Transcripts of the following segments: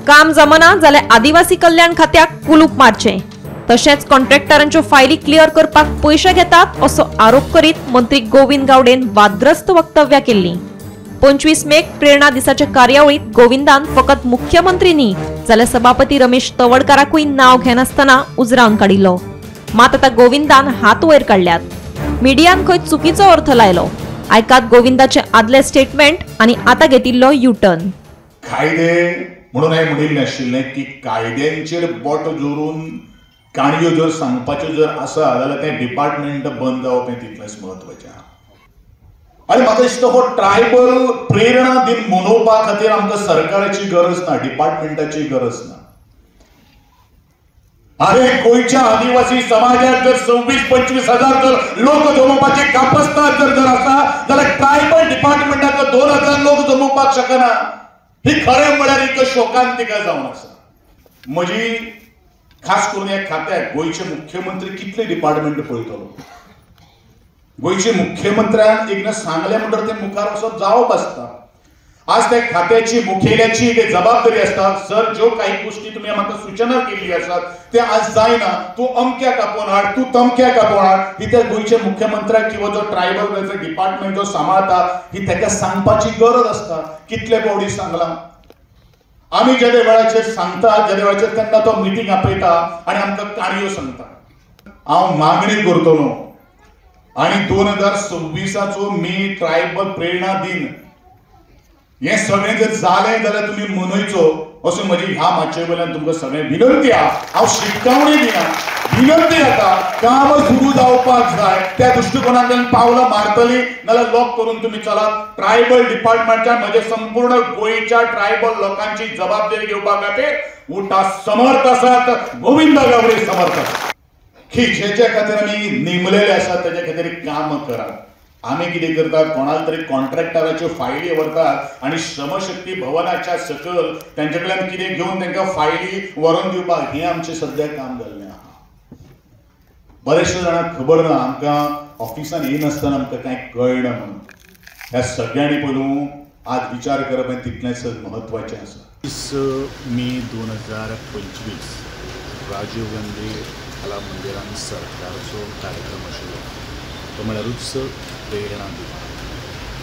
काम जमना जाल्यार आदिवासी कल्याण खात्याक कुलूप मारचें, तशेंच कॉन्ट्रॅक्टरांच्यो फायली क्लियर करपाक पयशे घेतात असो आरोप करीत मंत्री गोविंद गावडेन वादग्रस्त वक्तव्यां केल्लीं. 25 मेक प्रेरणा दिसाच्या कार्यावळीत गोविंदान फकत मुख्यमंत्री न्ही जाल्यार सभापती रमेश तवडकाराकूय नांव घेनासतना उजरावन काडिल्लो. मात आतां गोविंदान हात वयर काडल्यात. मिडियान खंय चुकीचो अर्थ लायलो. आयकात गोविंदाचे आदले स्टेटमेंट आनी आतां घेतिल्लो युटर्न. कायदे म्हणून हांवें म्हणिल्लें आशिल्लें की कायद्यांचेर बोट जोरून काणयो जर सांगपाच्यो जर आसा जाल्यार तें डिपार्टमेंट बंद जावप हें तितलेंच म्हत्वाचें आसा. आनी म्हाका दिसता हो ट्रायबल प्रेरणा दिन मनोवपा खातीर आमकां सरकाराची गरज ना, डिपार्टमेंटाची गरज ना. अरे गोंयच्या आदिवासी समाजात जर 26-25 हजार जर लोक जमोवपाचे कापस्ताद जर जर आसा जाल्यार ट्रायबल डिपार्टमेंटाक 2000 लोक जमोवपाक शकना. ही खरें म्हळ्यार एक शोकांतिका जावन आसा. म्हजी खास करून ह्या खात्याक गोंयचे मुख्यमंत्री कितले डिपार्टमेंट पळयतलो? गोंयचे मुख्यमंत्र्यान एकदां सांगलें म्हणटर तें मुखार वचप जावप आसता. आज त्या खात्याची मुखेल्याची एक जबाबदारी आसता, सर ज्यो काही गोष्टी तुमी म्हाका सूचना केल्ली आसात ते आज जायना, तूं अमक्याक आपोवन हाड, तूं तमक्याक आपोवन हाड. ही त्या गोंयच्या मुख्यमंत्र्याक किंवा जो ट्रायबल वेलफेअर डिपार्टमेंट जो सांबाळता ही ताका सांगपाची गरज आसता. कितले फावटी सांगलां आमी, जेदे वेळाचेर सांगता जेदे वेळाचेर तेन्ना तो मिटींग आपयता आनी आमकां काणयो सांगता. हांव मागणी करतलो आनी 2026 मे ट्रायबल प्रेरणा दिन हें सगळें जर जालें जाल्यार तुमी मनयचो असो म्हजी ह्या माचये वयल्यान तुमकां सगळें विनंती आहा. हांव शिटकावणी दिना, विनंती जाता. काम सुरू जावपाक जाय त्या दृश्टिकोनांतल्यान पावलां मारतली, नाजाल्यार लॉक करून तुमी चलात. ट्रायबल डिपार्टमेंटच्या म्हजे संपूर्ण गोंयच्या ट्रायबल लोकांची जबाबदारी घेवपा खातीर उटा समर्थ आसात, गोविंद गावडे समर्थ आसात. की जेच्या खातीर आमी नेमलेले आसात तेच्या खातीर काम करात. आमी कितें करतात, कोणाला तरी कॉन्ट्रॅक्टराच्यो फायली व्हरतात आनी श्रमशक्ती भवनाच्या सकयल तेंचे कडल्यान कितें घेवन तांकां फायली व्हरोन दिवपाक, हें आमचें सद्या काम जाल्लें आहा. बरेचशे जाणांक खबर ना, आमकां ऑफिसान येनासतना आमकां कांय कळना म्हणून. ह्या सगळ्यांनी पयलू आज विचार करप हें तितलेंच म्हत्वाचें आसा. 20 मे 2025 राजीव गांधी कला मंदिरान सरकारचो कार्यक्रम आशिल्लो तो म्हळ्यारूच प्रेरणा दिन.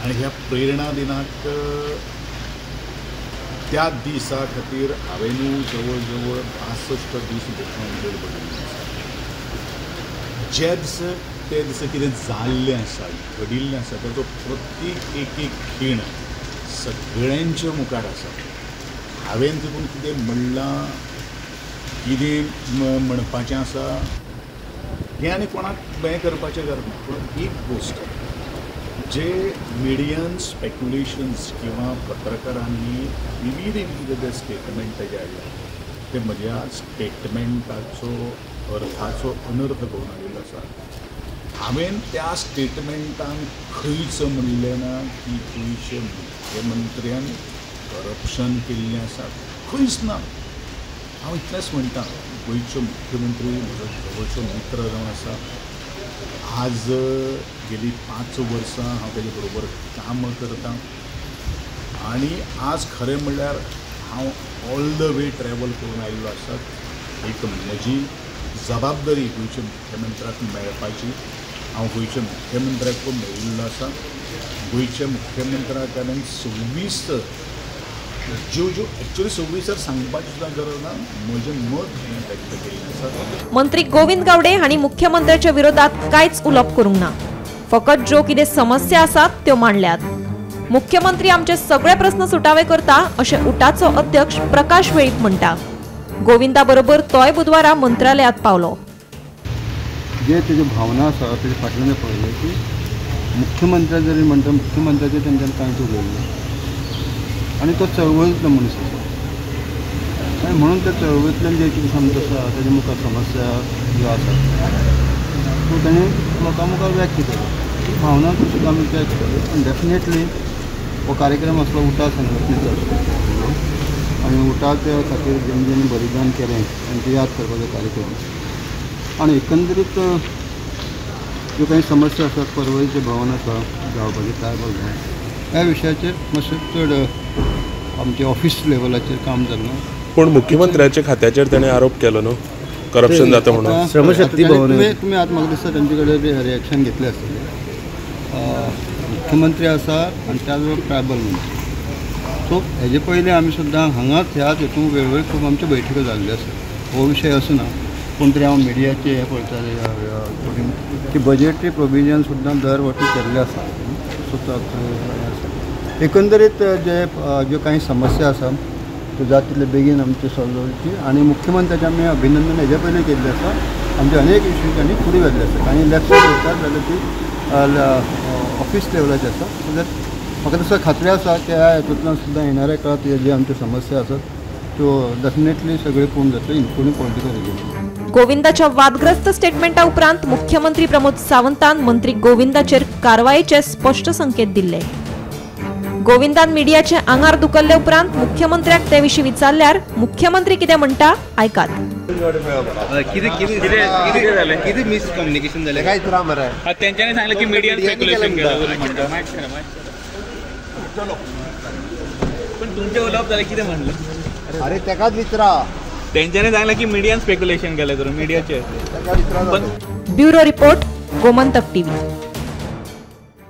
आनी ह्या प्रेरणा दिनाक त्या दिसा खातीर हांवें जवळ जवळ 62 दीस मुख्यमंत्री बदलिल्ले आसा. जे दीस ते दिसा कितें जाल्लें आसा, घडिल्लें आसा ताचो प्रत्येक एक एक खीण सगळ्यांच्या मुखार आसा. हांवें तितून कितें म्हणलां, कितें म्हणपाचें आसा हें आनी कोणाक हें करपाचें गरज ना. पूण एक गोश्ट जे मिडियन स्पेक्युलेशन्स किंवा पत्रकारांनी विविध विविध जे स्टेटमेंट जे हाडले ते म्हज्या स्टेटमेंटाचो अर्थाचो अनर्थ करून हाडिल्लो आसा. हांवें त्या स्टेटमेंटान खंयच म्हणलें ना की गोंयचे मुख्यमंत्र्यान करप्शन केल्लें आसा, खंयच ना. हांव इतलेंच म्हणटा, गोंयचो मुख्यमंत्री म्हजो जवळचो मित्र जावन आसा. आज गेली 5 वर्सां हांव तेजे बरोबर काम करतां आनी आज खरें म्हणल्यार हांव ऑल the way travel करून आयिल्लो आसा. एक म्हजी जबाबदारी गोंयच्या मुख्यमंत्र्याक मेळपाची, हांव गोंयच्या मुख्यमंत्र्याक मेळिल्लो आसा. गोंयच्या मुख्यमंत्र्या कडेन 26 ज्यो ज्यो एक्चुअली 26 सांगपाची सुद्दां गरज ना, म्हजें मत हें व्यक्त केल्लें आसा. मंत्री गोविंद गावडे हांणी मुख्यमंत्र्याच्या विरोधात कांयच उलोवप करूंक ना, फकत ज्यो कितें समस्या आसात त्यो मांडल्यात. मुख्यमंत्री आमचे सगळे प्रस्न सुटावे करता अशें उटाचो अध्यक्ष प्रकाश वेळीप म्हणटा. गोविंदा बरोबर तोय बुधवारा मंत्रालयात पावलो. जे तेज्यो भावना आसा तेजे फाटल्यान पळयलें की मुख्यमंत्र्या जरी म्हणटा, मुख्यमंत्र्याचेर तेंच्यांनी कांयच उलयलें आनी तो चळवळींतलो मनीस आसा आनी म्हणून त्या चळवळींतल्यान जे कितें समज आसा तेजे मुखार समस्या ज्यो आसा त्यो ताणें लोकां मुखार व्यक्त केल्यो. ती भावना सुद्दां आमी कॅच केली. पूण डेफिनेटली हो कार्यक्रम आसलो उटा संघटनेचो आसलो आनी उटाच्या खातीर जेणे जेणे बलिदान केलें तांची याद करपाचो कार्यक्रम. आनी एकंदरीत ज्यो काही समस्या आसात, पर्वरीचें भवन आसा जावपाचें ट्रायबल भवन, ह्या विशयाचेर मातशें चड आमचे ऑफिस लेवलाचेर काम जाल्लें. पूण मुख्यमंत्र्याच्या खात्याचेर ताणें आरोप केलो न्हू, करप्शन जाता म्हणून. श्रमशक्ती भवन तुमी आतां म्हाका दिसता तांचे कडेन रिएक्शन घेतलें आसतलें. मुख्यमंत्री आसा आनी त्याच बरोबर ट्रायबल मंत्री, सो हेजे पयलीं आमी सुद्दां हांगाच ह्याच हितून वेळोवेळ खूब आमच्यो बैठको जाल्ल्यो आसा. हो विशय असो ना कोण तरी हांव मिडियाचे हें पळयतालें की बजेटरी प्रोविजन सुद्दां दर वर्सी केल्लें आसा. सो आसा एकंदरीत जे ज्यो कांय समस्या आसा त्यो जाता तितले बेगीन आमच्यो सॉल्व जावची आनी मुख्यमंत्र्याचें आमी अभिनंदन हेजे पयलीं केल्लें आसा. आमचे अनेक इश्यूज तांणी फुडें व्हेल्ले आसा, कांय लॅप्स उरतात जाल्यार ती ऑफिस लेवलाचे आसा. सो that म्हाका तसो खात्री आसा की ह्या हेतूंतल्यान सुद्दां येणाऱ्या काळांत जे आमच्यो समस्या आसात त्यो डेफिनेटली सगळ्यो पूर्ण जातल्यो, इन्क्लुडींग पॉलिटिकल रिजन. गोविंदाच्या वादग्रस्त स्टेटमेंटा उपरांत मुख्यमंत्री प्रमोद सावंतान मंत्री गोविंदाचेर कारवायेचे स्पश्ट संकेत दिल्ले. गोविंदान मिडियाचे आंगार दुकल्ले उपरांत मुख्यमंत्र्याक ते विशीं विचारल्यार मुख्यमंत्री कितें म्हणटा आयकात. कितें मिसकम्युनिकेशन जालें काय मरे? तेंच्यांनी सांगलें की मिडियान स्पेक्युलेशन केलें. पण तुमचें उलोवप जालें कितें म्हणलें? अरे तेकाच विचारा. तेंच्यांनी सांगलें की मिडियान स्पेक्युलेशन केलें करून मिडियाचेर. Bureau report, Gomantak TV.